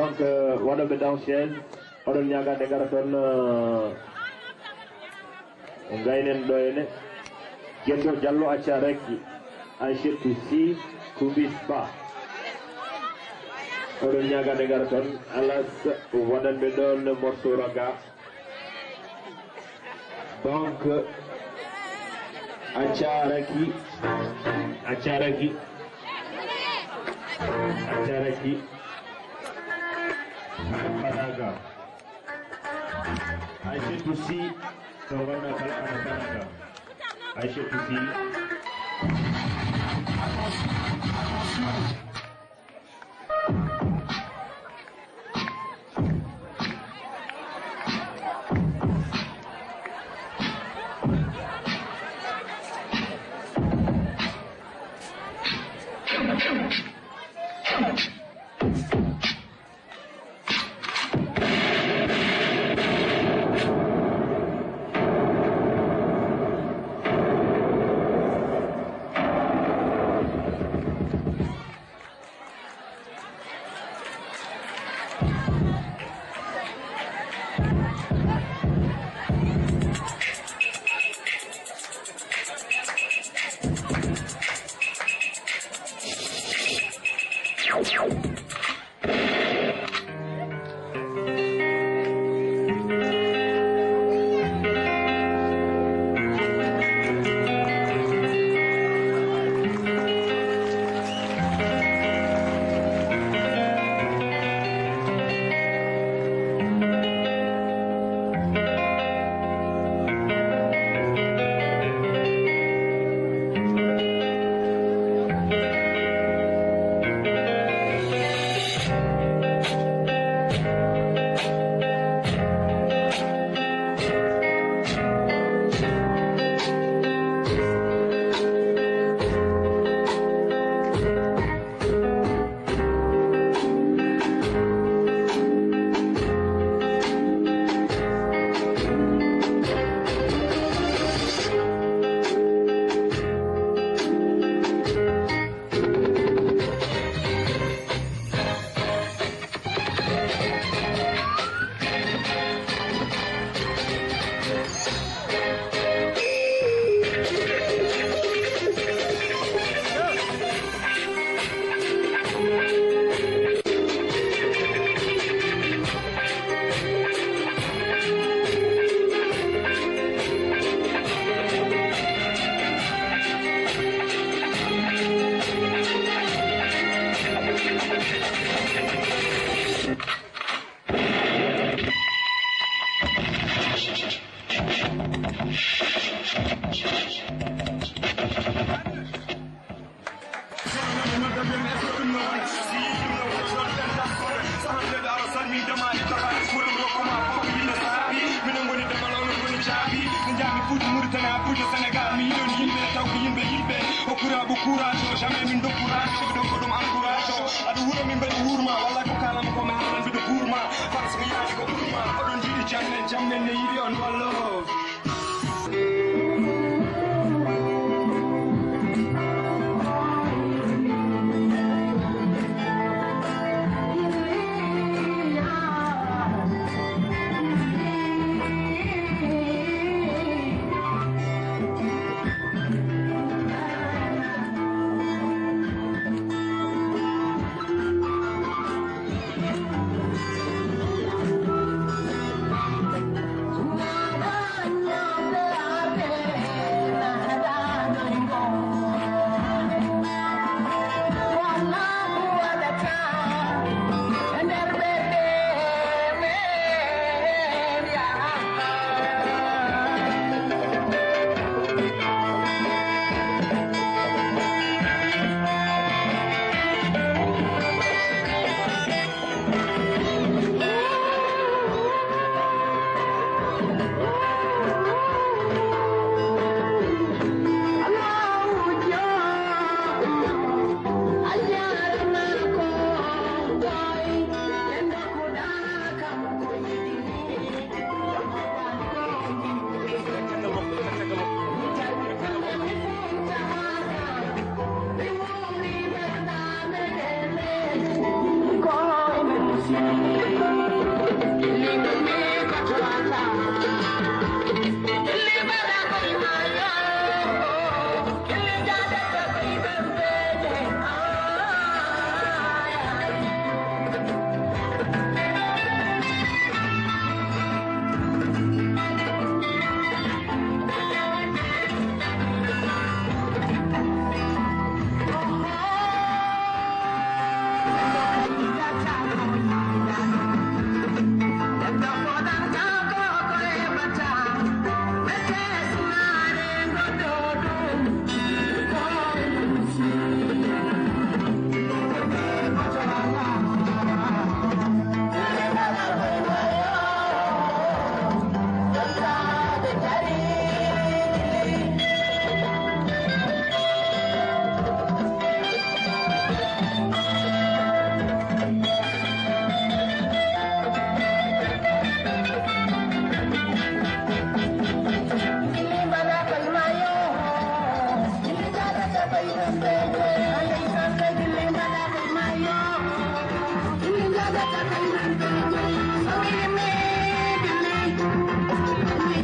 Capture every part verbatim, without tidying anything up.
Donc, euh, waɗoɓe danse en, oɗon ñaagaade ngara toon, euh, gaynen ɗo ene. Geto Diallo, acca rakki. Aïssatou Sy, Kumbis Ba. Oɗon ñaagaade ngara toon. Alas, waɗanɓe ɗoon morceau raga. Donc, acca rakki, acca rakki, acca rakki. Fadaga. Aïssatou Sy, to wonna kala ana fadaga. Aïssatou Sy. Okkuraɓe courage o, jamais min dokkuraajo. Aɗa wuro min mbaɗi wurma, walla ko kalama ko mi haalan mbiɗo guurma. Parce que yaani ko ɓurma, oɗon jiɗi jammen, jammen ne yiɗi on wallo.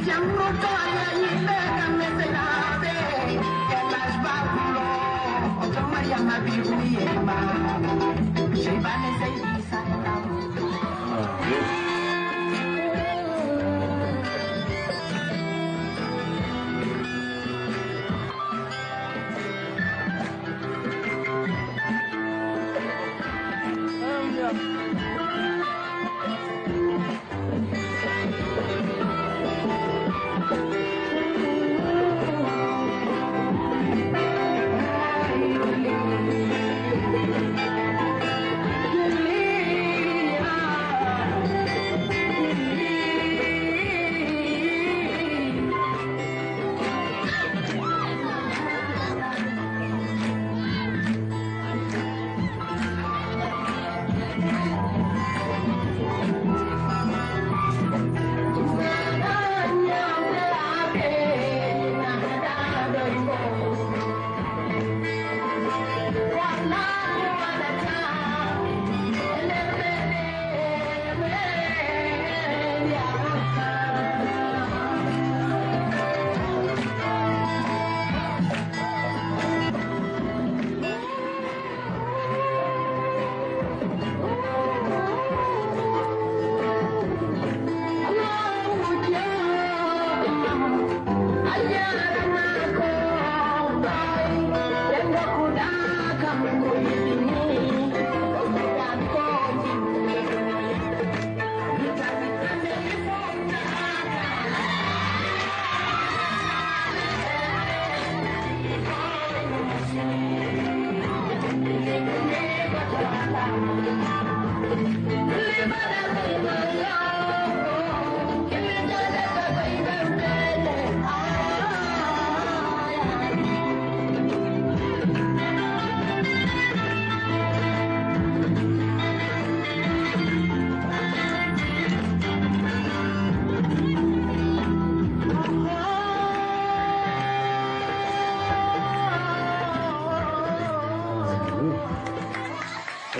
Jamrotoya yimɓe kam e senaaɓe, e Lash Babulo, oto Mariama Bibu yema, Sheybane Seydi Saka.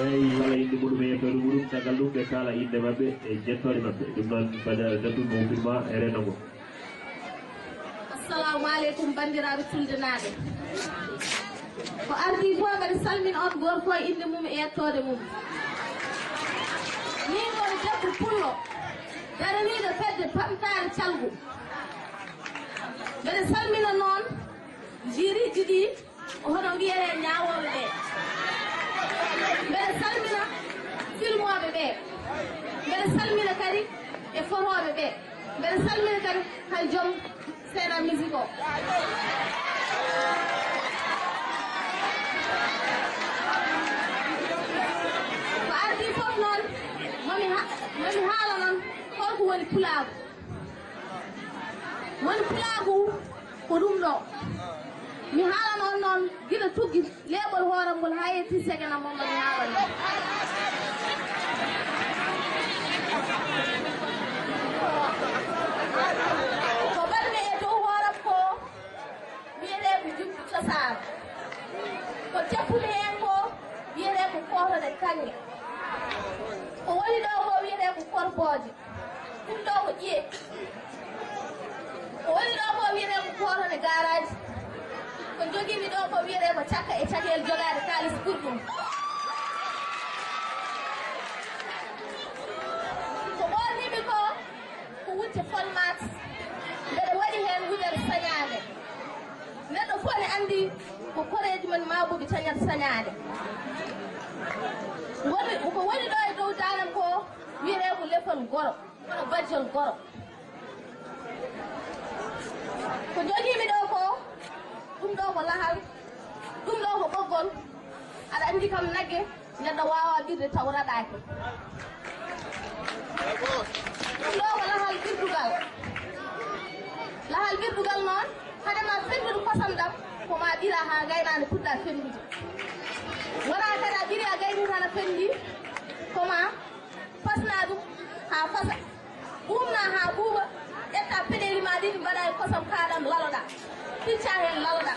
Eyi, kala innde muɗum e yettoode muɗum, caggal ɗum ɓe kaala innde maɓɓe e jettoode maɓɓe. Ɗum noon, Badara Datu mo Firma e rendo ngo. Assalamu aleykum, banndiraaɓe Tulde naaɓe. Ko ardii fof, mbeɗa salmina on gooto fof e innde mum e yettoode mum. Min ko debbo pullo, daraniiɗo fedde Ɓamtaare Calgu. Mbeɗa salmina noon jiriiji ɗi, hono wiyetee ñaawooɓe ɓe. Mbeɗa salmina filmooɓe ɓe. Mbeɗa salmina kadi e fotooɓe ɓe. Mbeɗa salmina kadi hay joom seeɗa musique o. Ko ardii fof noon, mami ha-, mami haala noon holko woni pulaagu. Woni pulaagu ko ɗum ɗo. Mi haalana on noon gila tuggi leeɓol hooram ngol haa yetti segena mo, ma mi haalana. Ko mbaɗmi e dow hooram ko wiyetee ko jubbi cosaan. Ko teppumi heen ko wiyetee ko kootone kaŋŋe. Ko woni ɗo ko wiyetee ko korbooje. Ɗum ɗo ko ƴiye. Ko woni ɗo ko wiyetee ko kootone gaaraaji. Ko jogiimi ɗo ko wiyetee ko cakka e cakeel jogaade kaalis ɓurɗum. Ko ɓoorniimi ko, ko wutte folmaat. Mbeɗa waɗi heen wudere sañaande. Neɗɗo fof ne anndi ko koreeji men maawɓe cañata sañaande. Woni, ko woni ɗo e dow daanam ko wiyetee ko lefol goro. Kono bajjol goro. Ko jogiimi ɗo ko, ɗum ɗo ko lahal, ɗum ɗo ko ɓoggol. Aɗa anndi kam nagge, neɗɗo waawaa ɓirde taw raɗaaki. Ɗum ɗo ko lahal ɓirdugal. Lahal ɓirdugal noon, hade ma fenndude kosam ɗam, ko ma ɓira haa gayna nde puɗɗa fenndude. Wonaa kadi a ɓiri a gayni tan a fenndi, ko ma pasna ɗum haa fasa. Ɓuuɓna haa ɓuuɓa, ƴetta peɗeeli ma ɗiɗi mbaɗa e kosam kaɗam laloɗa. Picca heen laloɗa.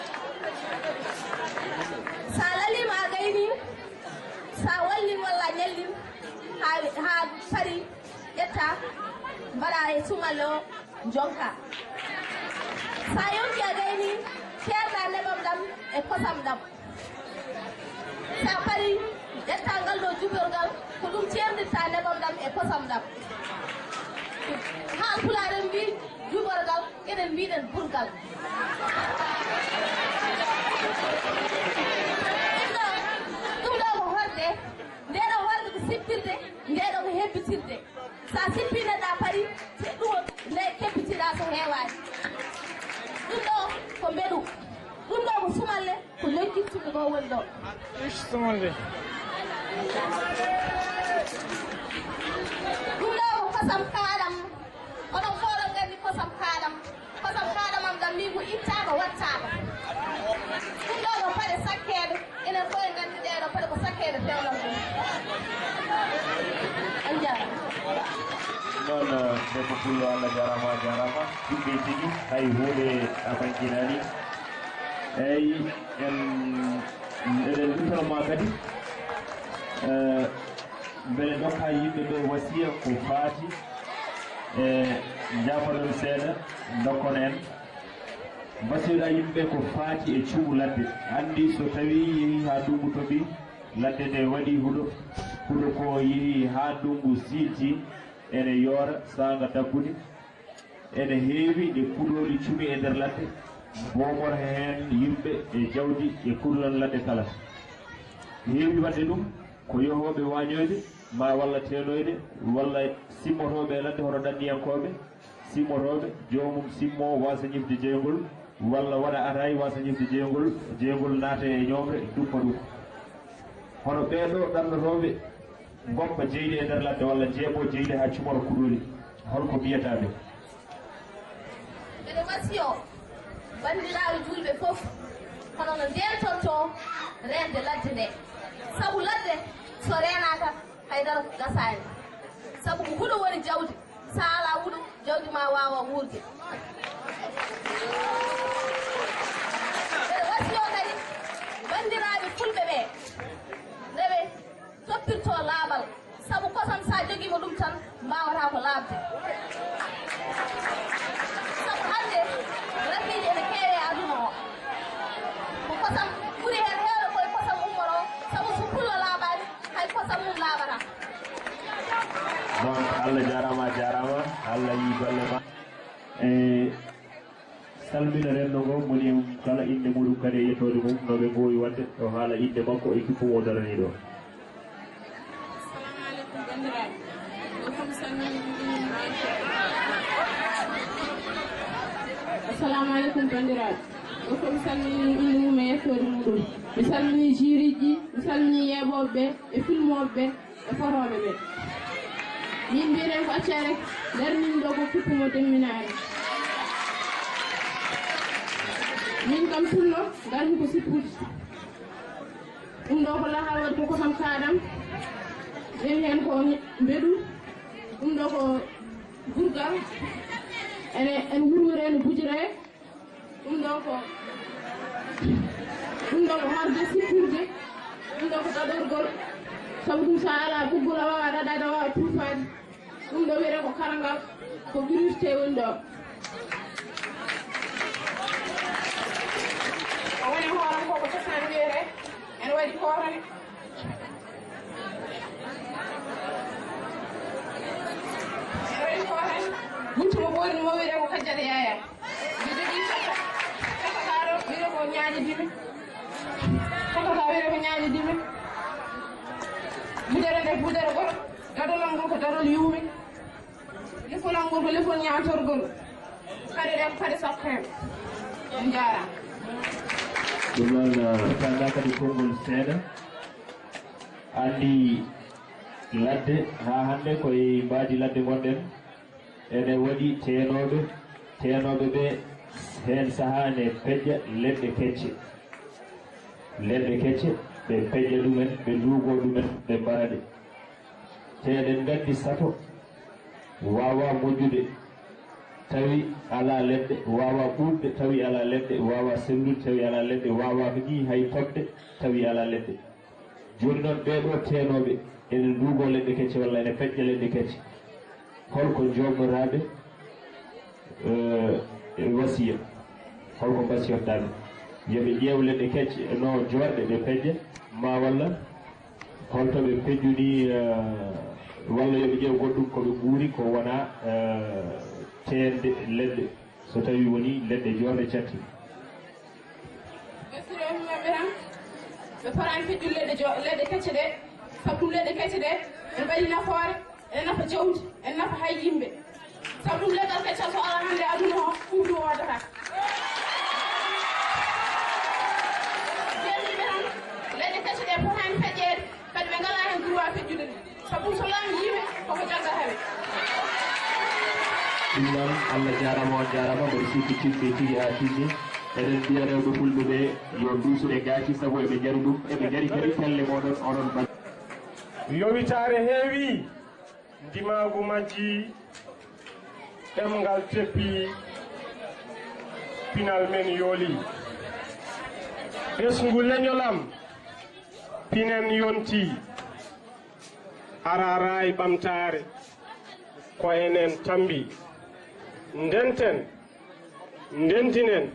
Sa laliima a gayni, sa wallin walla a ñallin haa, haa sari, ƴetta mbaɗa e sumalle o. Jonka. Sa yonki a gayni, ceerna nebam ɗam e kosam ɗam. Sa pari ƴetta ngal ɗo juɓorgal, ko ɗum ceerndirta nebam ɗam e kosam ɗam. Haalpulaar en mbi juɓorgal, enen mbiɗen burgal. Ɗum ɗo, ɗum ɗo ko horde, nde ɗo horde ko sippirde, nde ɗo ko hebbitirde. Sa sippi neɗɗo a paɗi, ɗum nde kebbitiɗa so heewani. Ɗum ɗo ko mbeɗu. Ɗum ɗo ko sumalle, ko lekkittuɓe ko woni ɗo. Ish, sumalle. Ɗum ɗo ko kosam kaɗam. Onon fof oɗon nganndi kosam kaɗam. Kosam kaɗam am ɗam min ko ittaaka wattaaka. Ɗum ɗo ko paɗe sakkeeɗe. Enen fof en nganndi ɗee ɗo paɗe ko sakkeeɗe fewlon ɗum. On jaaraama. Noon, eh, debbo pullo, Allah jaaraama, a jaaraama. Ɗum tigi, hay huunde a ɓaŋkinaani. Eeyi, en, eɗen luttano ma kadi. Eh, mbele ndokka yimɓe ɓe wasiya ko faati e, njaafoɗon seeɗa, ndokkon en. Mbasiyoɗa yimɓe ko faati e cuumu ladde. Anndi so tawi yehi haa ndunngu toɓi, ladde nde waɗi huɗo, huɗo ko yehi haa ndunngu siilti, ene yoora saanga daggude. Ene heewi ɗe kuɗooli cumi e nder ladde, mboomor heen yimɓe e jawdi e kuɗolan ladde kala. Heewi waɗde ɗum ko yohooɓe waañoyde ma walla teenoyde, walla simmotooɓe e ladde hono ɗanniyankooɓe, simmotooɓe, joomum simmoo waasa ñifde jeyngol, walla waɗa ataay waasa ñifde jeyngol, jeyngol naata e ñoomre, duppa ɗum. Hono ɓee ɗoo ɗannotooɓe ngoppa jeyde e nder ladde walla njeeɓoo jeyde haa cumora kuɗooli, hol ko mbiyataa ɓe? Mbeɗa wasiyo banndiraaɓe juulɓe fof, hono no ndeentortoo reende ladde nde. Sabu ladde, so reenaaka, haydara gasaani. Sabu ko huɗo woni jawdi. Sa alaa huɗo, jawdi ma waawa wuurde. Mbeɗa wasiyo kadi banndiraaɓe fulɓe ɓe, nde ɓe toppirto laaɓal. Sabu kosam, sa jogiima ɗum tan, mbaawataa ko laaɓde. Sabu hannde, rafiiji ene keewi e aduna o. Ko kosam ɓuri heen heewde, koye kosam ummoroo, sabu so pullo laaɓaani, hay kosam mum laaɓataa. Donc, Allah jaaraama, a jaaraama, Allah yii golle ma. E salmina renndo ngo, moni e kala innde muɗum kadi e yettoode mum, no ɓe mboowi waɗde, o haala innde makko e kippu mo o daranii ɗo. Assalamu aleykum, banndiraaɓe. Ɗo fof mi salmini innde mum e yettoode. Assalamu aleykum, banndiraaɓe. Ɗo fof mi salmini innde mum e yettoode muɗum. Mi salmini jiiriiji, mi salmini yeeɓooɓe ɓe e filmooɓe ɓe e fotooɓe ɓe. Min mbiyeɗen ko accere, ngarmi ɗo ko kippu mo demminaani. Min kam pullo, ngarmi ko sippude. Ɗum ɗo ko lahawal, ko kosam kaɗam. Nden heen ko mbeɗu. Ɗum ɗo ko gurgal. Ene, en wurwure, ene bujire. Ɗum ɗo ko, ɗum ɗo ko harde sippirde. Ɗum ɗo ko daɗorgol. Sabu ɗum, so a alaa ɓoggol, a waawaa daɗaade, a waawaa tuufaade. Ɗum ɗo wiyetee ko karangal, ko virus tee woni ɗo. O woni hooram ko, ko cosaan wiyetee, ene waɗi kootane. Ene waɗi kootane. Wuttu mo ɓooyni mo wiyetee ko kajjata yaaya. Mi jogii caka, caka kaa ɗo wiyetee ko ñaaƴi dimi. Caka kaa wiyetee ko ñaaƴi dimi. Budere nde, budere goto. Dadolal ngol ko dadol yuumi. Lefol am ngol ko lefol ñaantorgol. Paɗe ɗen ko paɗe sappo en. On njaaraama. Ɗum noon, eh, tanga kadi konngol seeɗa. Anndi ladde, haa hannde ko e mbaadi ladde ngonɗen. Ene waɗi teenooɓe, teenooɓe ɓe heen sahaa ne pejja leɗɗe kecce. Leɗɗe kecce, ɓe pejja ɗumen, ɓe nduugoo ɗumen, ɓe mbara ɗe. Te eɗen nganndi sato waawaa moƴƴude tawi alaa leɗɗe, waawaa ɓuuɓde tawi alaa leɗɗe, waawaa sellude tawi alaa leɗɗe, waawaa kadi hay toɓde tawi alaa leɗɗe. Jooni noon, ɓee ɗoo teenooɓe ene nduugoo leɗɗe kecce walla ene pejja leɗɗe kecce. Hol ko njoomnoraa ɓe? Tiya. Holko mbasiyonɗaa ɓe? Yo ɓe ƴeew leɗɗe kecce no joorɗe ɓe pejja, ma walla holto ɓe pejjuni, eh, walla yo ɓe ƴeew goɗɗum ko ɓe nguuri ko wona, eh, teende leɗɗe, so tawi woni leɗɗe joorɗe catti. Ɓe suri e mum maɓɓe tan, ɓe potaani pejjude leɗɗe jo-, leɗɗe kecce ɗe, sabu ɗum leɗɗe kecce ɗe, ene mbaɗi nafoore, ene nafa jawdi, ene nafa hay yimɓe. Sabu ɗum leggal keccal so alaa hannde aduna o, ɓuuɓri woodata. Mbiyatmi ɓe tan, leɗɗe kecce ɗe potaani feƴƴeede, kadi ɓe ngalaa heen droit feƴƴude ɗum. Sabu so laamu yiiɓe, koko jaggata ɓe. Ɗum noon, Allah jaaraama, on jaaraama, mboɗo sikki timmi tigi haa timmi. Eɗen mbiya rewɓe fulɓe ɓe, yo nduusu e gaaci, sabu eɓe njari ɗum, eɓe njari kadi pelle mooɗon, onon bal. Yowitaare heewi, ndimaagu majji, ɗemngal teppi, pinal men yooli. Ɓesngu leñol am, pinen yonti, araaraay ɓamtaare, ko enen tambi. Ndenten, ndentinen,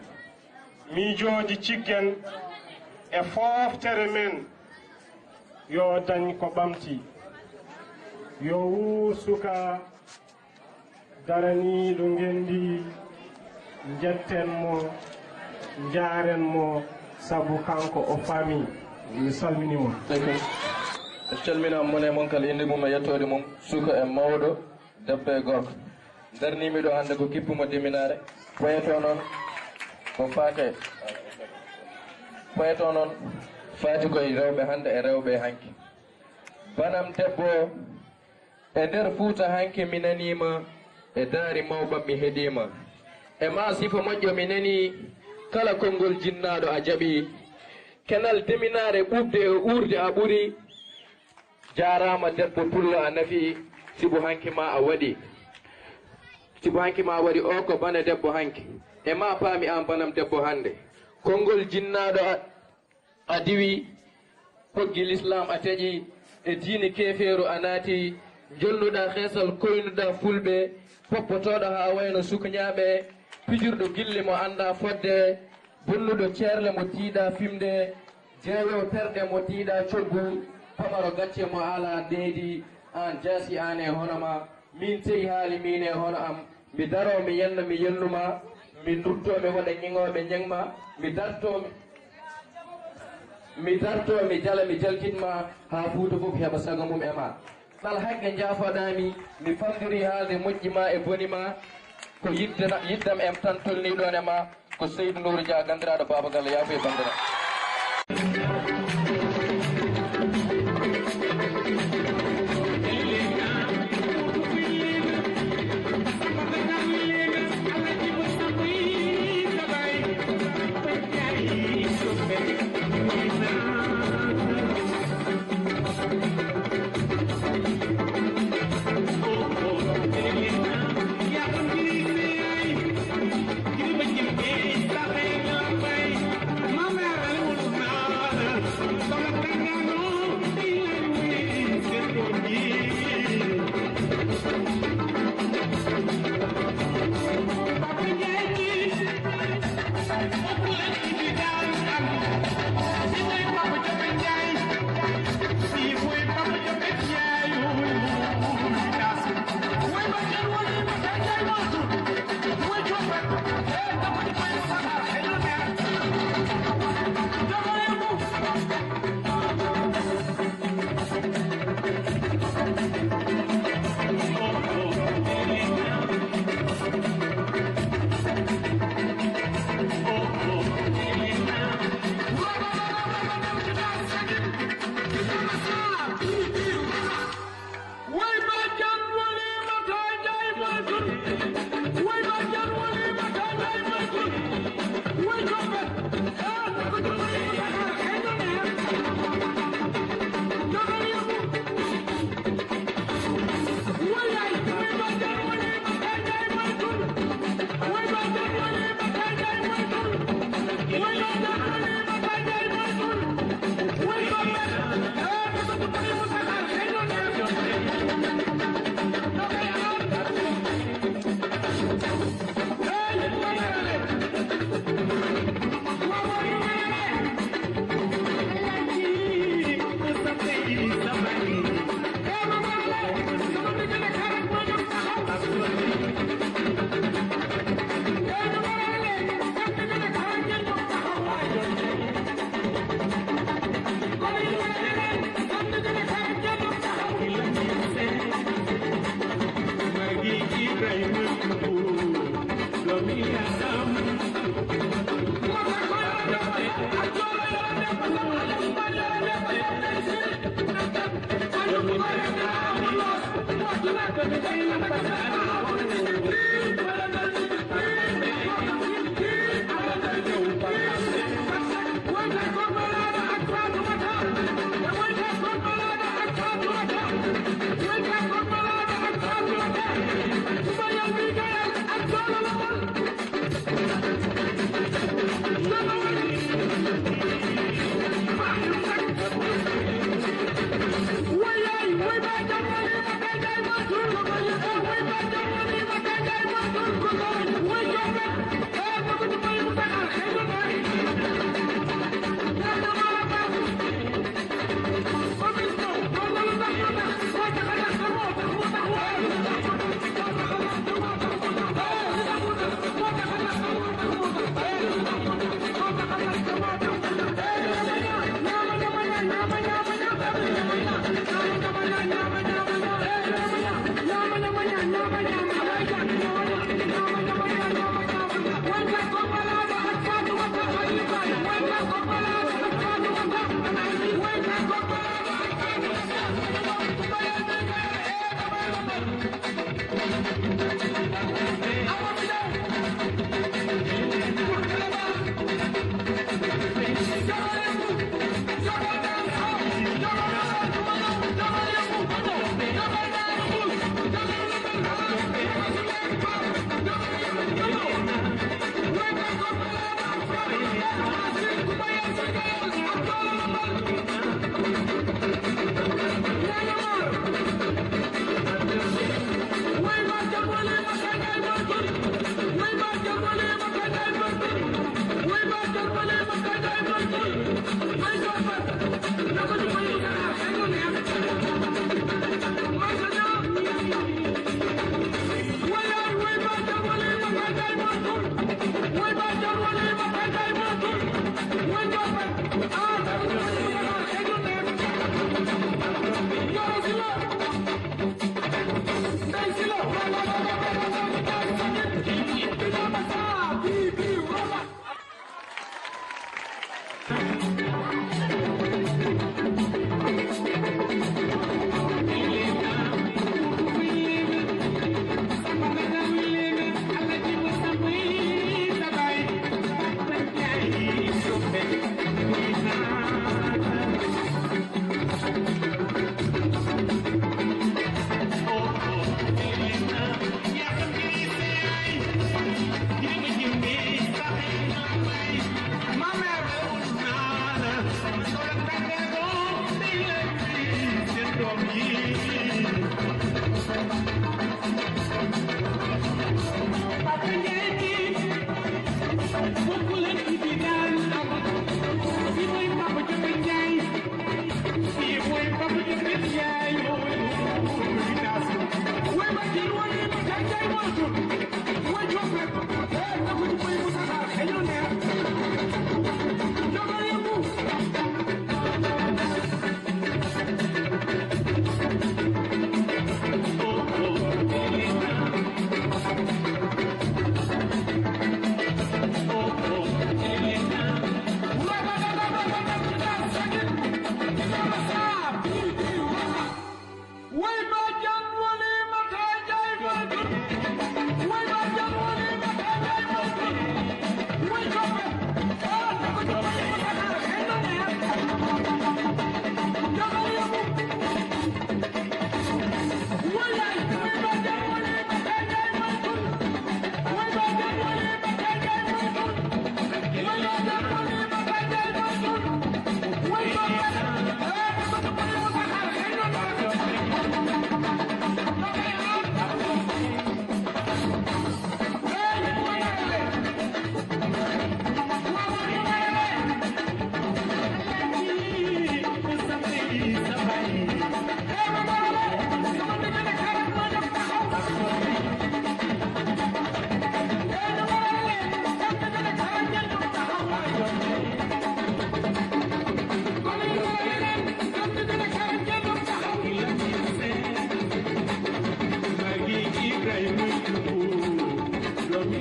miijooji ciggen e fooftere men, yo dañ ko ɓamti. Yo wuur suka daraniiɗo ngenndi, njetten mo, njaaren mo, sabu kanko o faami. Mi salminii on. Thank you. En calminaama, mon e mon kala innde mum e yettoode mum, suka e mawɗo, debbo e gorko. Darniimi ɗo hannde ko kippu mo deminaare. Poyeto noon ko faake, poyeto noon faati koye rewɓe hannde e rewɓe hanki. Banam debbo o, e nder Fuuta hanki mi naniima, e daari mawɓam mi heɗiima. E maa sifa moƴƴo mi nanii, kala konngol jinnaaɗo a jaɓii. Kenal deminaare ɓuuɓde e uurde a ɓuri. Jaaraama debbo pullo a nafii, sibu hanki ma a waɗi. Sibu hanki ma a waɗi o ko bane debbo hanki. E maa paami aan banam debbo hannde. Konngol jinnaaɗo a, a diwi, ɓoggi lislaam a taƴi, e diine keefeeru a naati, njolnuɗaa xeesal koynuɗaa fulɓe, poppotooɗo haa wayno sukñaaɓe, pijirɗo gilli mo anndaa fodde, bonnuɗo ceerle mo tiiɗaa fimde, jeeyo terɗe mo tiiɗaa coggu, pamaro gacce mo alaa ndeedi, aan jaasi aan e hono ma. Min tey haali min e hono am, mi daroo mi yenna mi yennu ma, mi duttoo mi waɗa ñiŋooɓe ñeŋ ma, mi dartoo mi, mi dartoo mi jala mi jalkit ma, haa Fuuta fof heɓa sago mum e ma. Ɗal haqqe njaafoɗaa mi, mi famɗirii haalde moƴƴi ma e boni ma, ko yiɗde na-, yiɗdam em tan tolnii ɗoon e ma. Ko Seydou Nourou Dia, ganndiraaɗo Baaba Galle, yaafuye banndiraaɓe.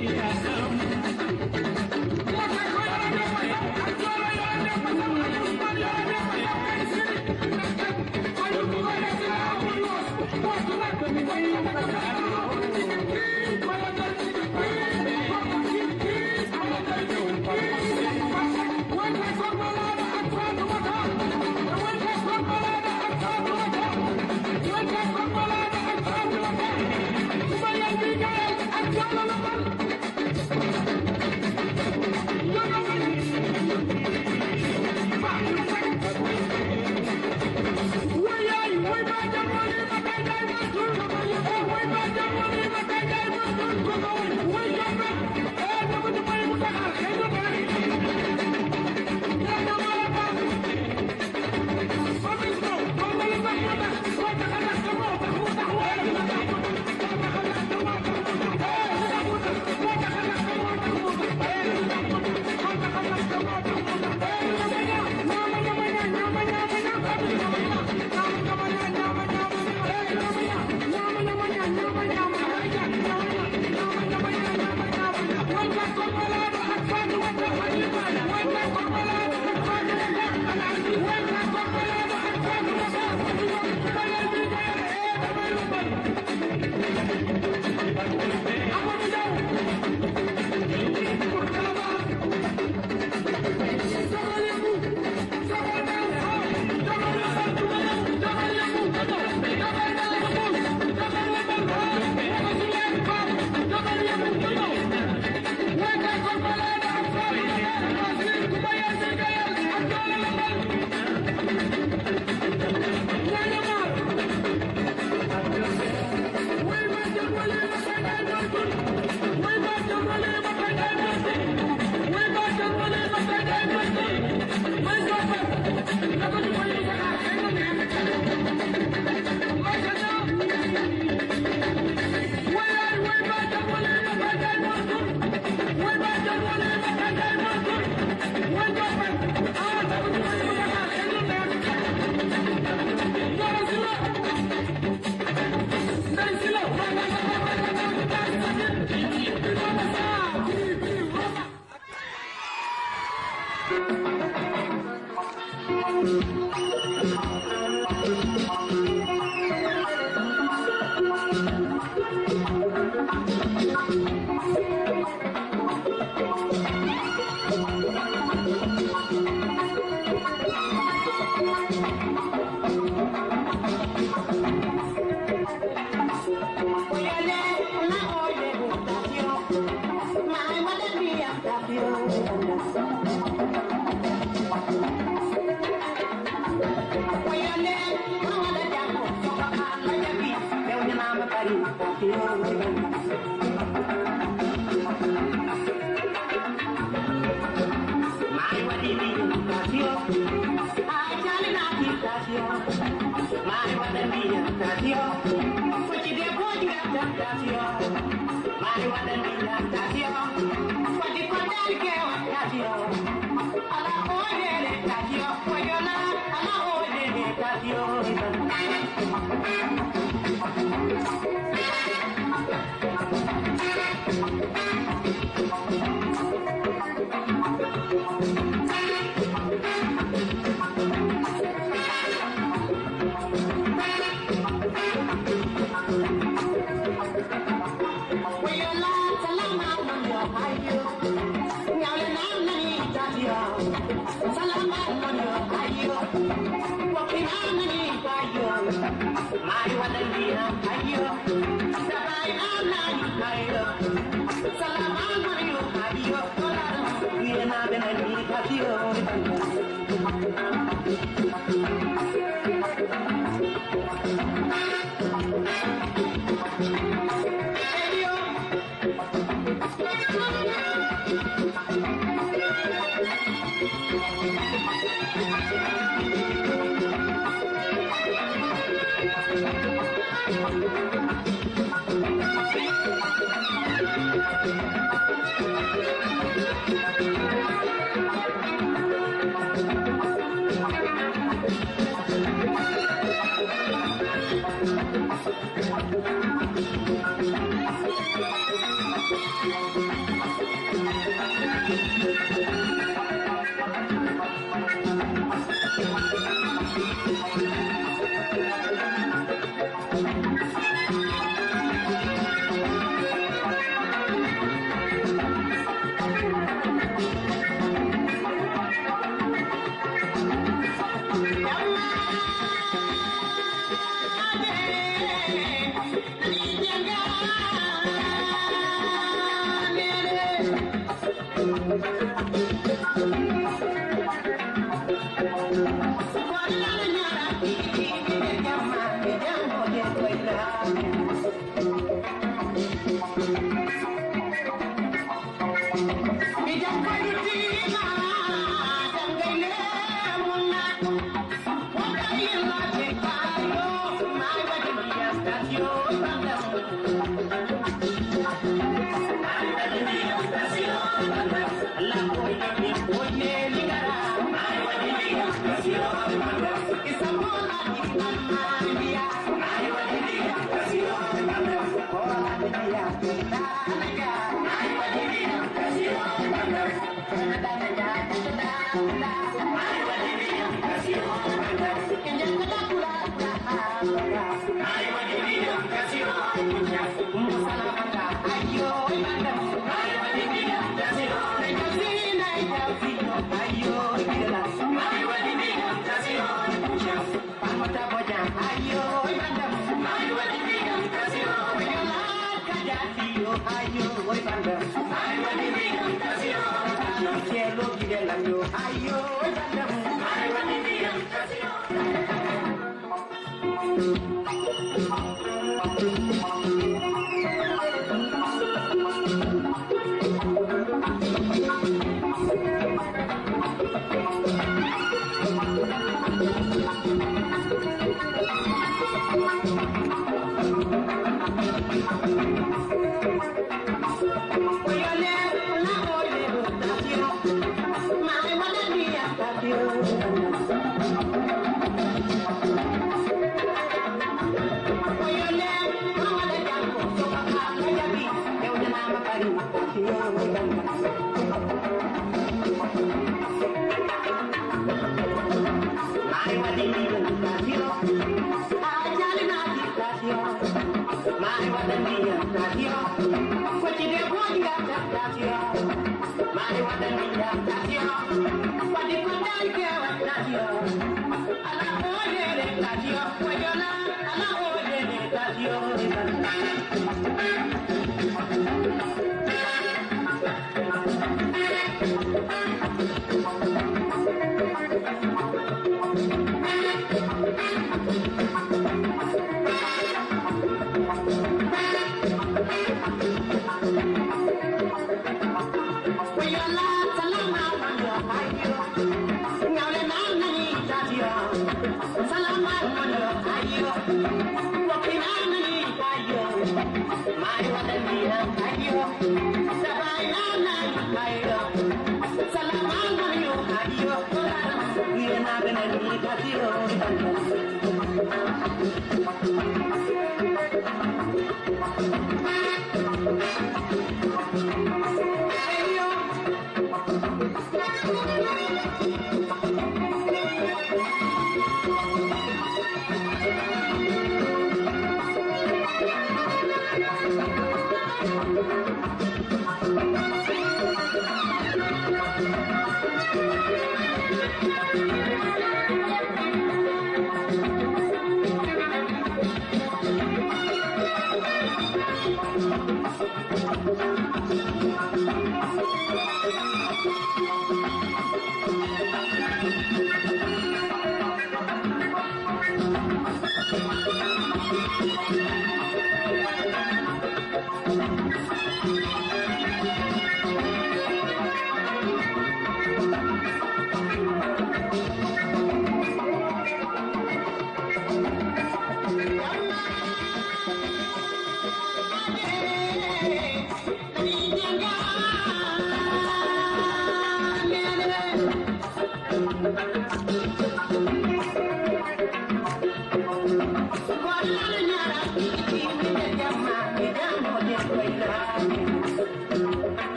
Ibrahim,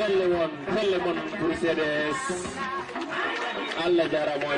Pelle mon, pelle mon pour C D S. Allah jarama.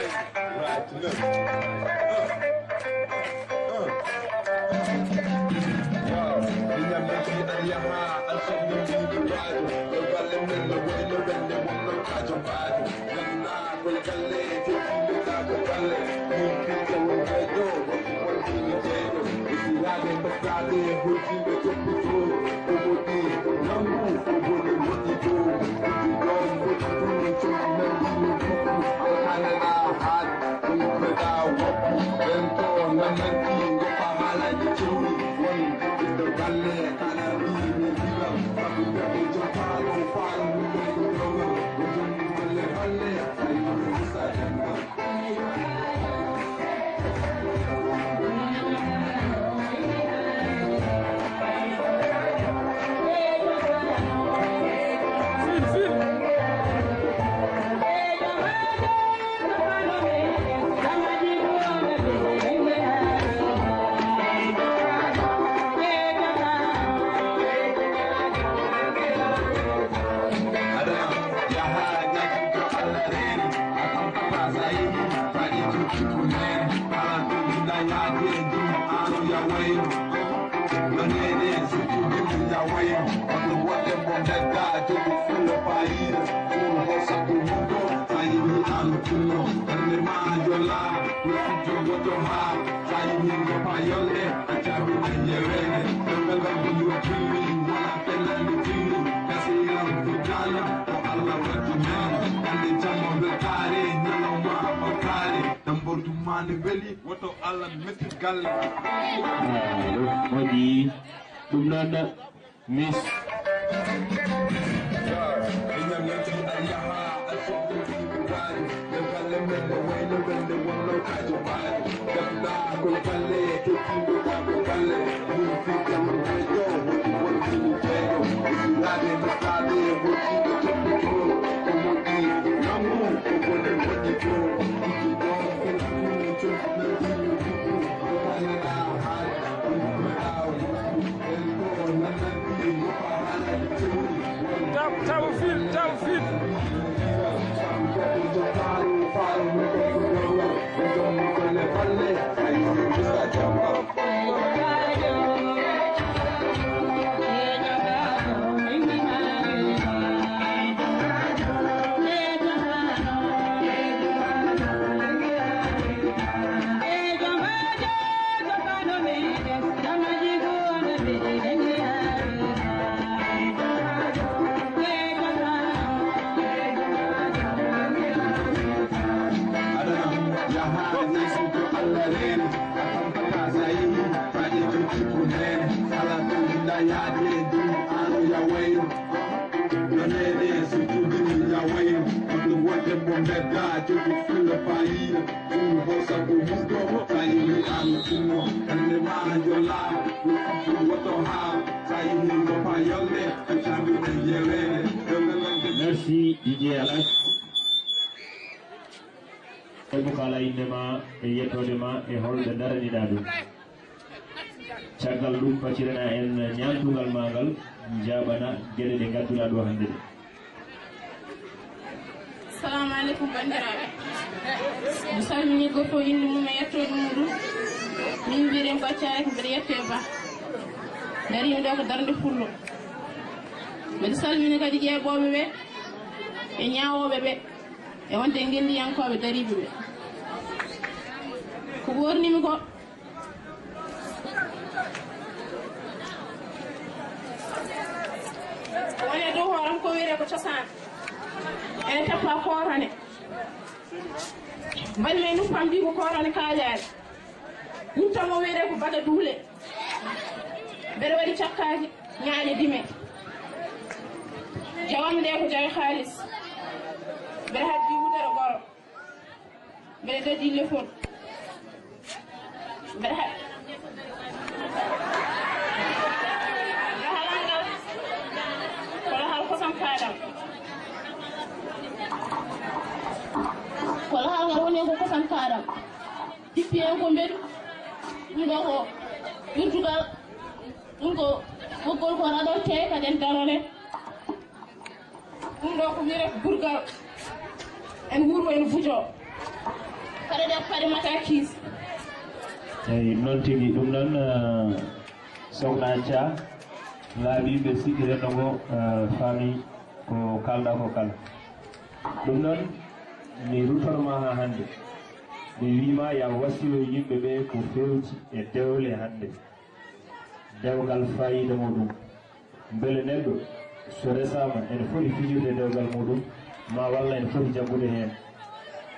Modi ɗum noon. Miss. Tawfik, Tawfik. Merci, D J Alas. Emo kala innde ma e yettoode ma e hol ɓe daraniɗaa ɗum. Caggal ɗum, paccirana en ñaantugal ma ngal, njaaɓana geɗe ɗe ngadduɗaa ɗo hannde ɗe. Assalamu aleykum, banndiraaɓe. Mi salmini goɗɗo innde mum e yettoode muɗum. Min mbiyeten ko Accare, ko mbiɗa yettee Ba. Dariimi ɗo ko darnde Pullo. Mbiɗa salmini kadi ƴeeɓooɓe ɓe e ñaawooɓe ɓe e wonde ngenndiyankooɓe dariiɓe ɓe. Ko ɓoornimi ko woni e dow hooram ko wiyetee ko cosaan. Ene tappa kootane. Mbaɗmi e nuppam ndi ko kootane kaaƴaari. Wuttam o wiyetee ko baga duule. Mbeɗa waɗi cakkaaki ñaaƴe dime. Jawam nde ko jawe haalis. Mbeɗa haddi wudere goro. Mbeɗa dadi lefol. Mbeɗa ha- Mbeɗa halal ngal. Kono hal kosam kaɗam. Kono hal ngal woni ko kosam kaɗam. Jippi en ko mbeɗu. Ɗum ɗo ko wirtugal. Ɗum ko ɓoggol ko raɗote kaden darore. Ɗum ɗo ko wiyetee burgal. En wuuro en fujo. Kare ɗe kare mata kiis. Eyi, noon tigi. Ɗum noon, eh, Sokhna Thia, laaɓi ɓe siɗɗi renndo ngo, eh, faami ko kaalɗaa ko kala. Ɗum noon, mi ruttoto ma haa hannde. Mi wii ma ya wasiyo yimɓe ɓe ko feewti e dewle hannde. Dewgal faayiida muɗum. Mbele neɗɗo so resaama ene foti fijirde dewgal muɗum, ma walla ene foti jaggude heen,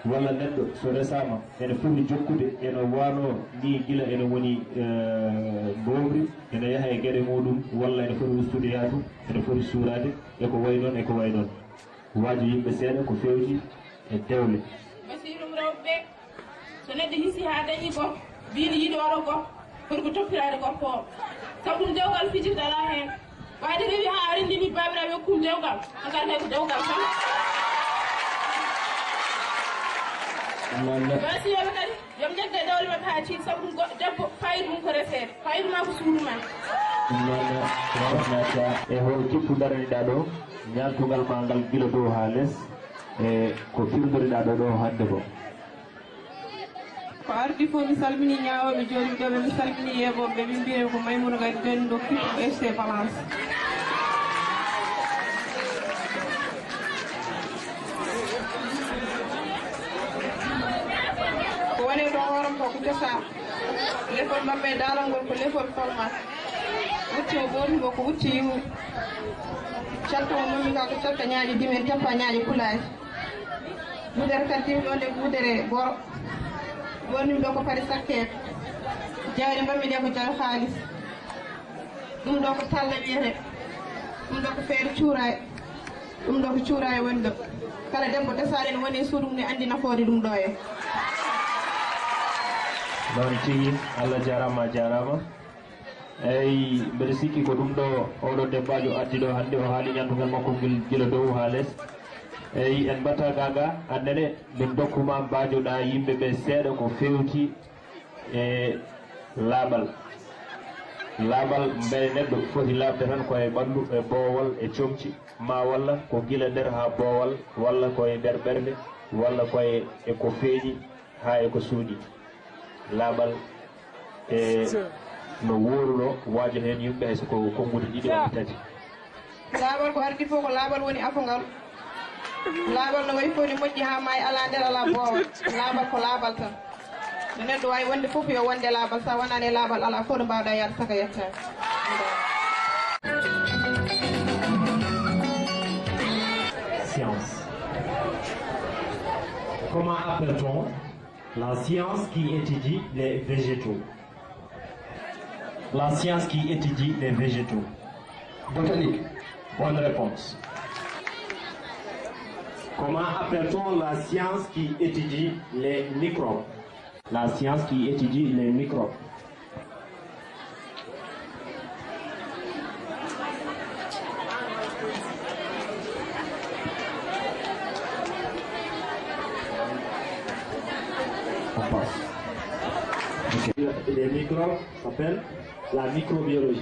walla neɗɗo so resaama ene foti jokkude eno wano ni gila ene woni, eh, mboomri, ene yaha e geɗe muɗum, walla ene foti ustude yaadu, ene foti suuraade, e ko wayi noon, e ko wayi noon. Waajo yimɓe seeɗa ko feewti e dewle. Basiirum rewɓe ɓe, so neɗɗo hisi haa dañi gorko, mbiino yiɗi oɗo gorko, foti ko toppiraade gorko o. Sabu ɗum dewgal fijirde alaa heen. Waade rewi haa a renndini baabiraaɓe okkum dewgal, hankadi kay ko dewgal tan. Basiiɓe kadi, yo ɓe njaggu e dewle maɓɓe haa ciiñ, sabu ɗum goɗɗo debbo, faayiida mum ko reseede, faayiida ma ko suudu ma. Ɗum noon, Sokhna Thia, e hol kippu daraniɗaa ɗo, ñaantugal ma ngal gila dow haa les, e ko pirndoriɗaa ɗo, ɗo hannde ko? Ko ardi fof, mi salmini ñaawooɓe jooɗiiɓe ɗo ɓe, mi salmini yeeɓooɓe ɓe, min mbiyee ko Maimouna Gari, deenuɗo kippu F C Balance. Ko woni ɗo hooram ko, ko cosaan. Lefol maɓɓe e daalal ngol ko lefol format. Wutte o ɓoorni mbo ko wutte yiwu. Catta o mummi ka ko catta ñaaƴe dime, en tappa ñaaƴe pulaaji. Wudere kadi timmi ɗo nde ko wudere goro. Ɓoornimi ɗo ko paɗe sakkeeɓe. Jawɗe mbaɗmi ɗe ko jawe haalis. Ɗum ɗo ko talla wiyetee. Ɗum ɗo ko feere cuuraay. Ɗum ɗo ko cuuraay woni ɗo. Kala debbo desaɗo ene woni e suudu mum ne anndi nafoore ɗum ɗo e. Noon tigi, Allah jaaraama, a jaaraama. Eyi, mbeɗa sikki ko ɗum ɗo oɗo debbajo addi ɗo hannde, o haali ñanndugal makko ngel gila dow haa les. Eyi, en mbatta gaga, annene min dokkuma mbajoɗa yimɓe ɓe seeɗa ko fewti e laaɓal. Laaɓal mbele neɗɗo foti laaɓde tan ko e ɓanndu, e boowal, e comci, ma walla ko gila nder haa boowal, walla ko e nder ɓernde, walla ko e, e ko feeñi haa e ko suuɗi. Laaɓal e no wooruno waajo heen yimɓe, hay so ko konnguɗi ɗiɗi walla tati. Laaɓal ko ardi fof ko laaɓal woni afo ngal. Laaɓal no wayi fof ne moƴƴi haa maayi alaa nder alaa boowa. Laaɓal ko laaɓal tan. No neɗɗo waawi wonde fof yo wonde laaɓal, so a wonaani e laaɓal alaa fof ɗo mbaawɗaa yahde saka yettaani. Science. Comment appelle-t-on la science qui étudie les végétaux? La science qui étudie les végétaux. Botanique. Bonne réponse. Comment appelle-t-on la science qui étudie les microbes? La science qui étudie les microbes. On passe. Ok. Les microbes s'appellent la microbiologie.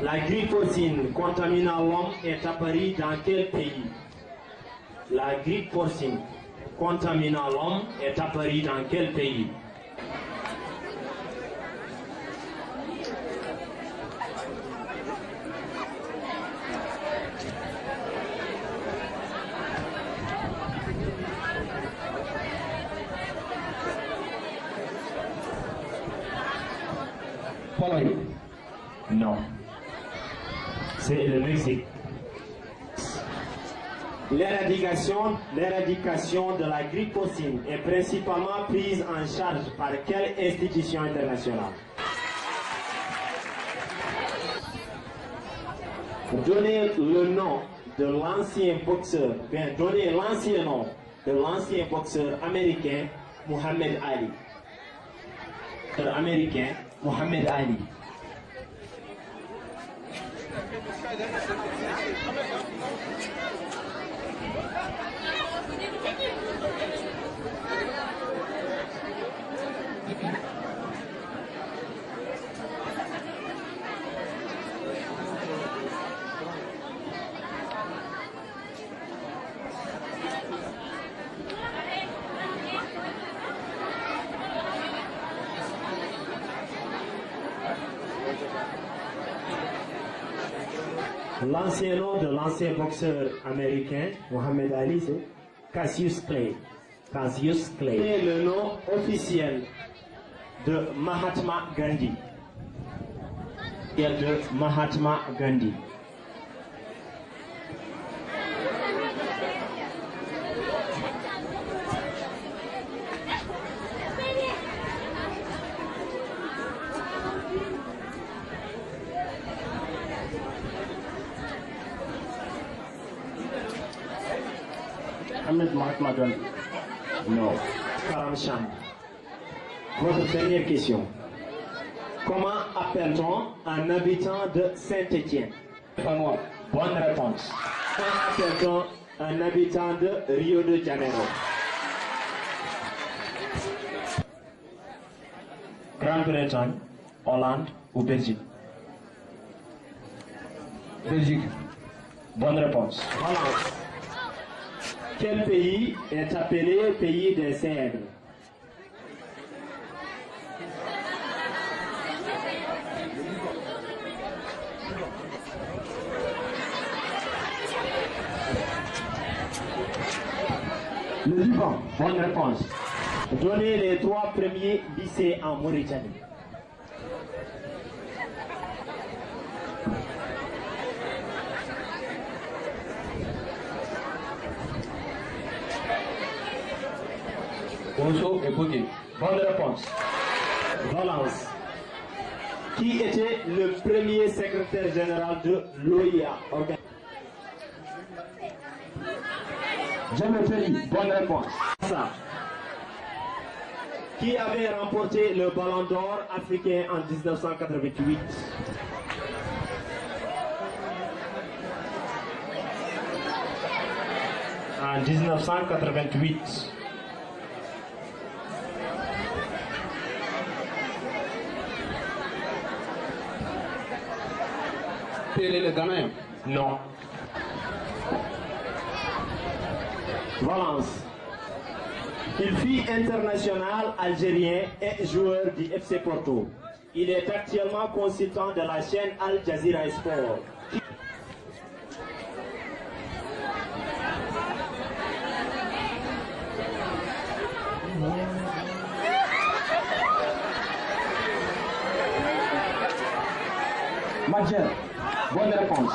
La grippe porcine contaminant l'homme est apparue dans quel pays? La grippe porcine contaminant l'homme est apparue dans quel pays? Pologne. Non. C'est le Mexique. L'éradication, l'éradication de la grippe porcine est principalement prise en charge par quelle institution internationale? Donnez le nom de l'ancien boxeur, bien, donnez l'ancien nom de l'ancien boxeur américain Muhammad Ali. Boxeur américain Muhammad Ali. L'ancien nom de l'ancien boxeur américain Mohamed Ali, c'est Cassius Clay. Cassius Clay. C'est le nom officiel de Mahatma Gandhi. De Mahatma Gandhi. Ahmed Mahatma Gandhi. Non. Karam Chan. Votre dernière question. Comment appelle-t-on un habitant de Saint-Étienne? Bonne réponse. Comment appelle-t-on un habitant de Rio de Janeiro? Grande-Bretagne, Hollande ou Belgique? Belgique. Bonne réponse. Voilà. Quel pays est appelé pays des cèdres? Le Liban. Bonne réponse. Donnez les trois premiers lycées en Mauritanie. Bonso et Boké. Bonne réponse. Valence. Qui était le premier secrétaire général de l'O I A? Organ- Dieumé Terry, bonne réponse. Ça. Qui avait remporté le Ballon d'Or africain en dix-neuf cent quatre-vingt-huit? En dix-neuf cent quatre-vingt-huit. Pelé le Ghanéen? Non. Valence. Il fut international algérien et joueur du F C Porto. Il est actuellement consultant de la chaîne Al Jazeera Sport. Majeur, bonne réponse.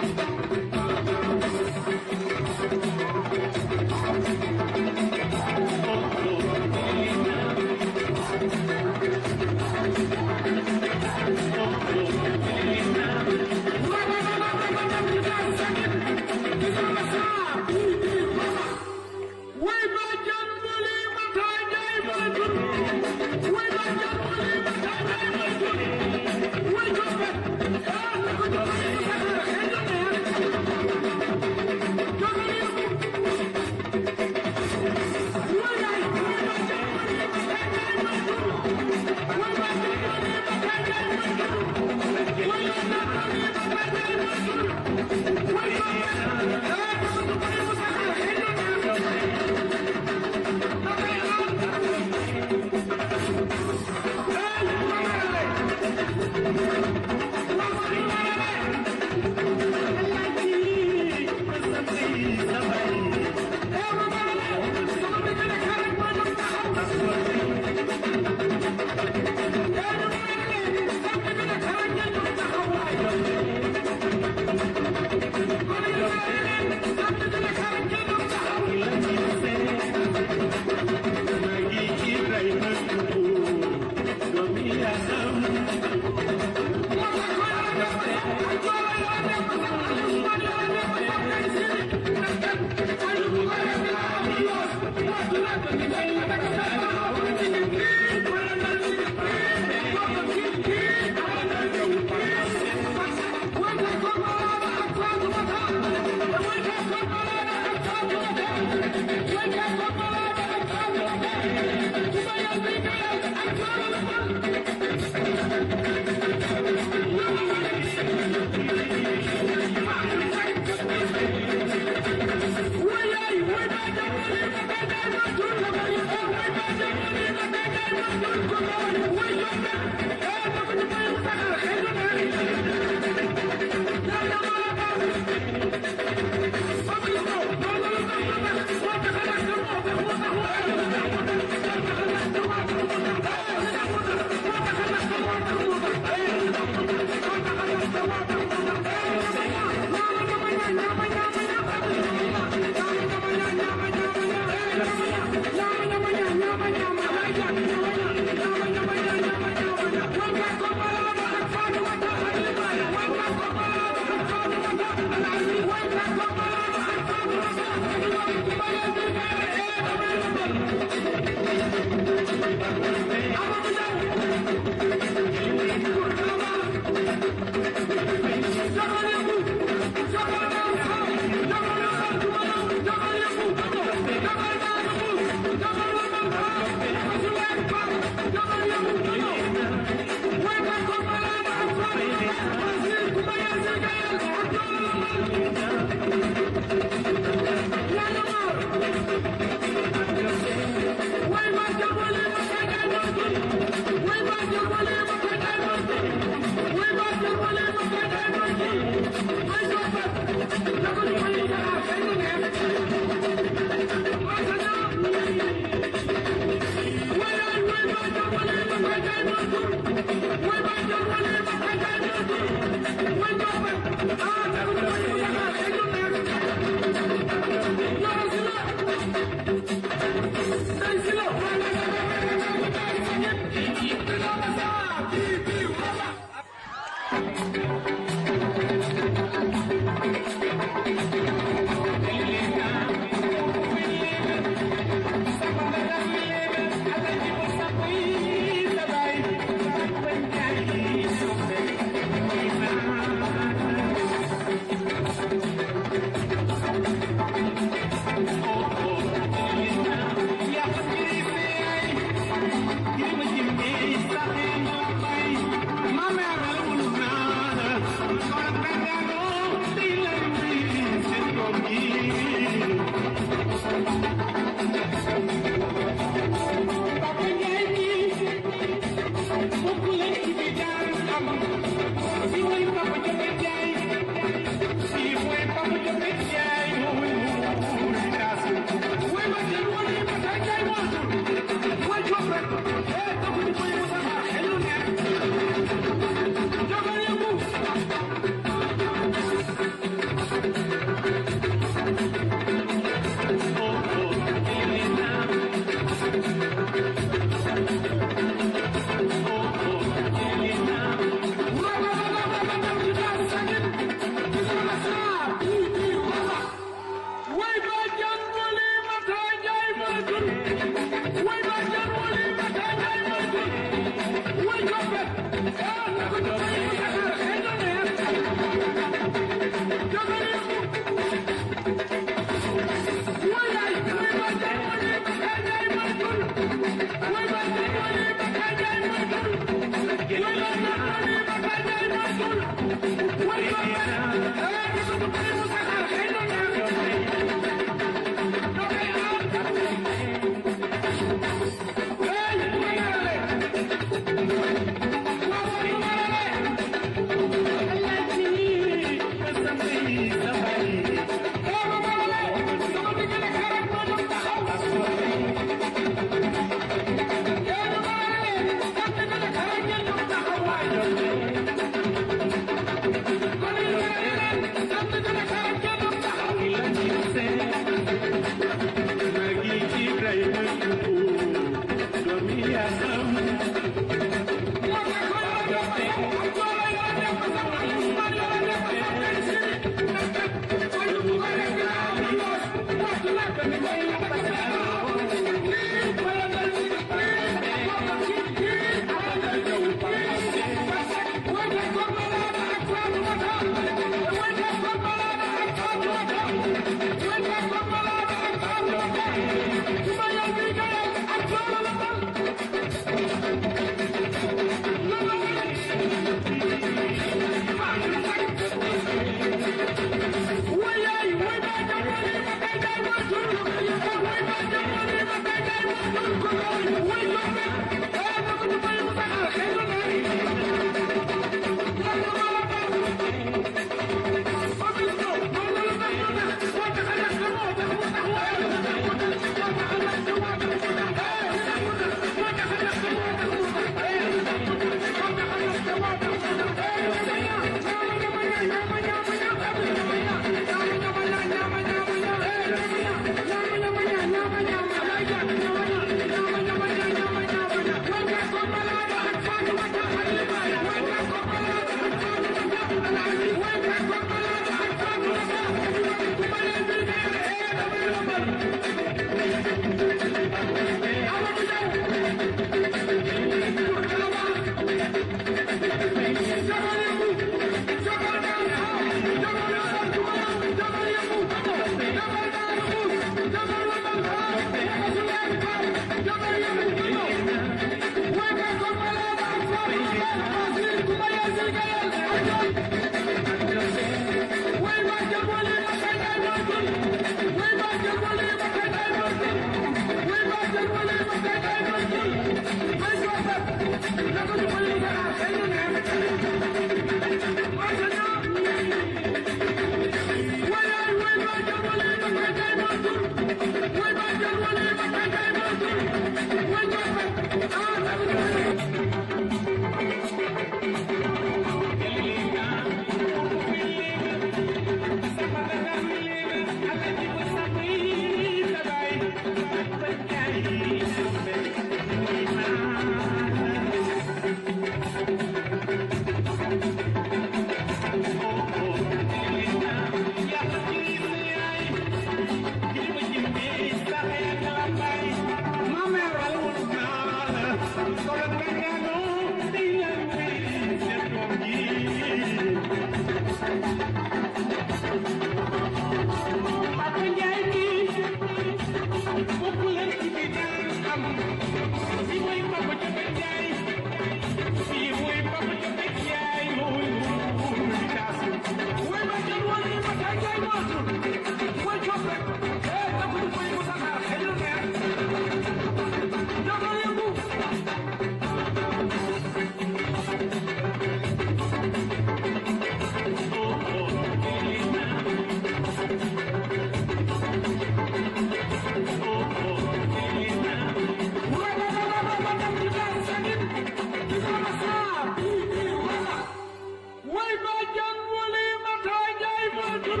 Way bàjjan Wali Mata Njaay Mansour.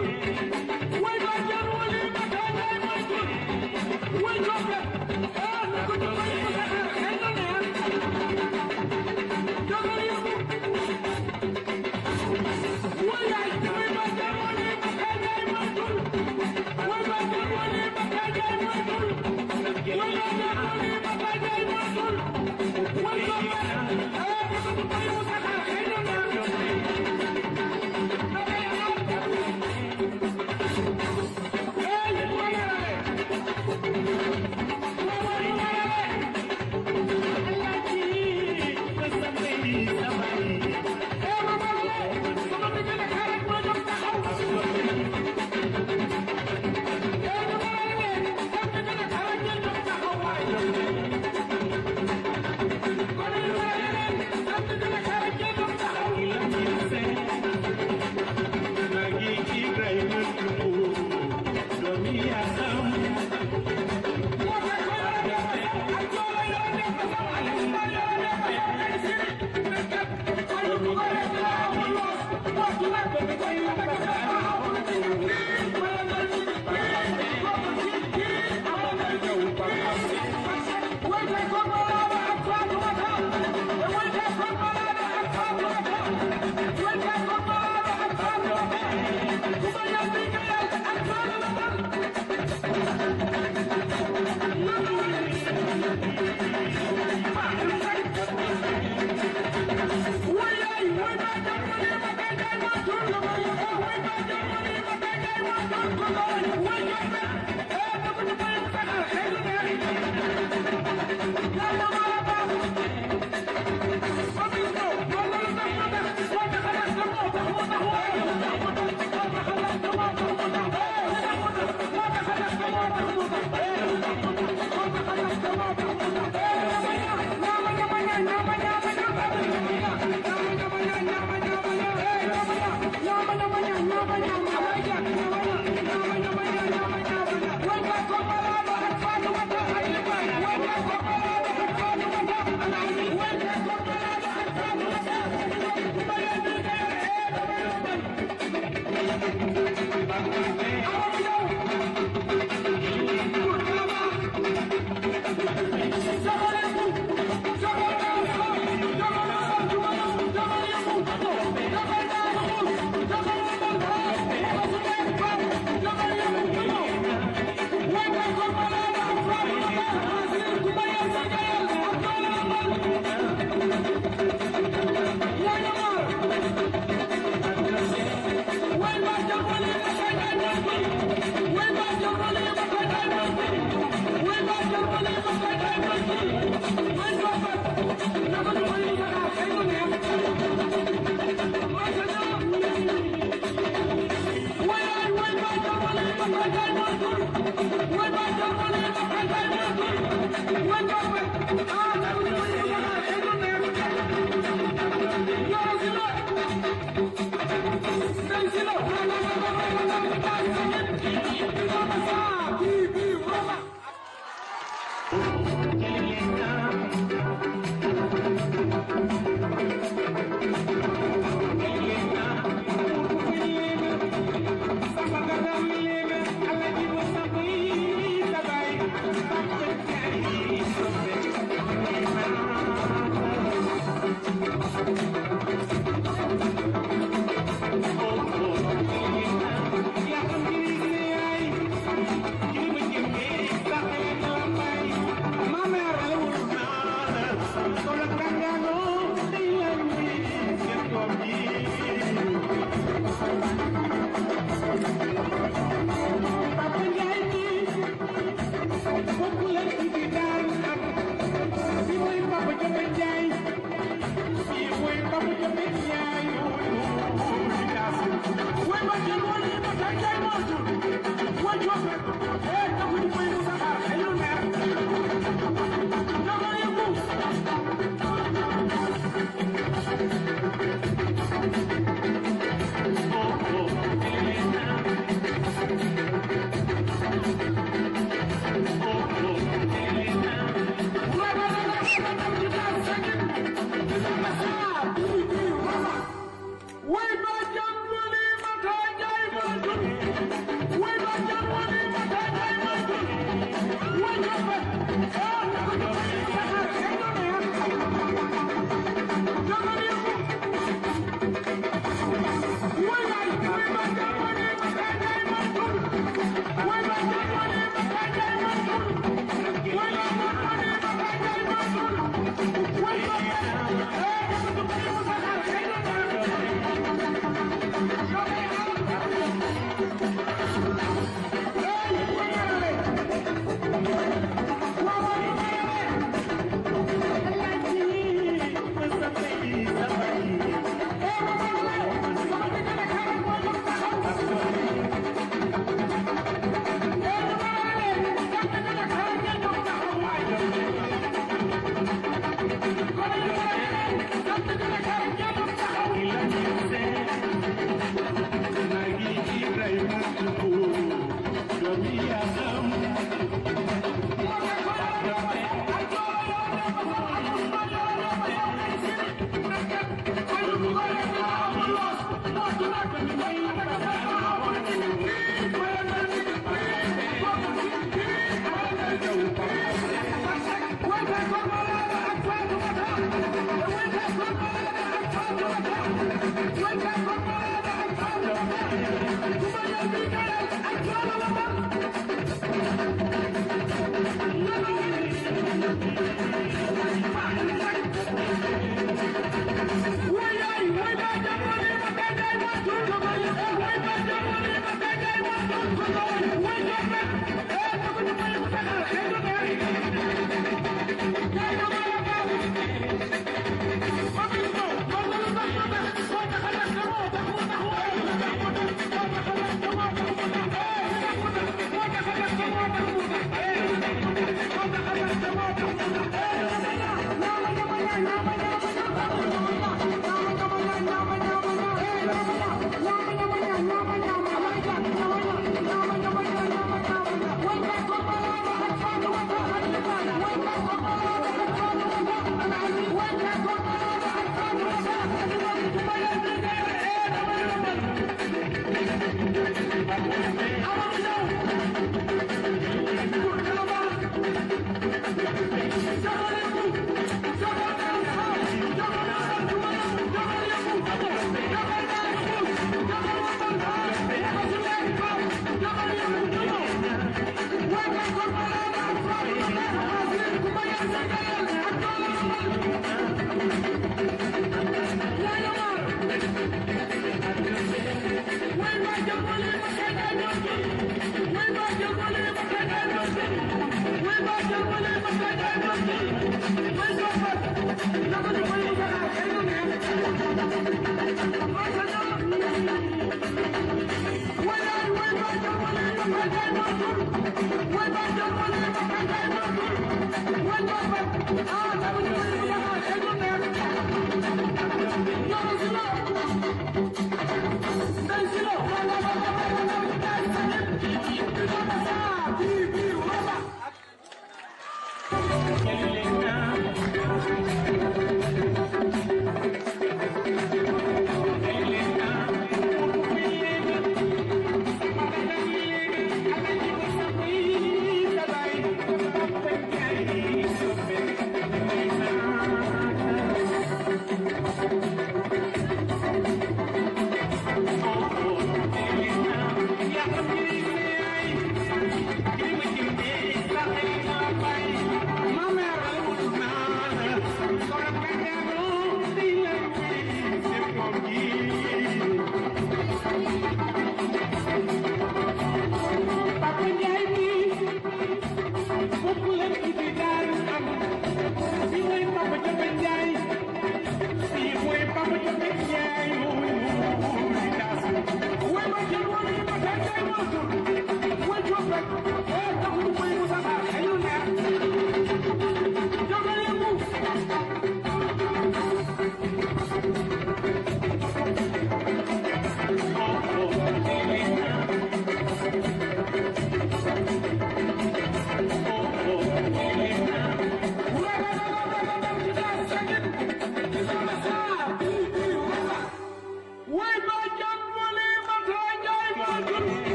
Way bàjjan Wali Mata Njaay Mansour. Way jokke. Ah, na ko jokke ko sa xel na ne. Jokke yow. Way ay, way bàjjan Wali Mata Njaay Mansour. Way bàjjan Wali Mata Njaay Mansour. Way bàjjan Wali Mata Njaay Mansour.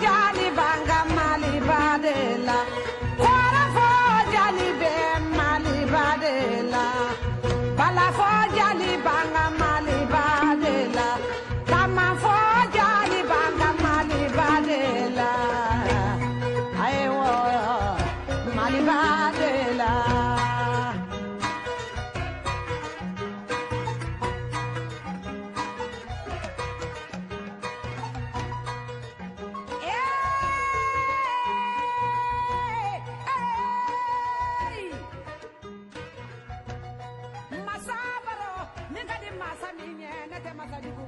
Jali banga Mali badela. Kwara fo jali be Mali badela. Bala fo jali banga Mali badela. Tama fo jali banga Mali badela. Aiwo Mali badela. Hey! Hey! Masabaro, ni kadi masa minye, nete masa dugu.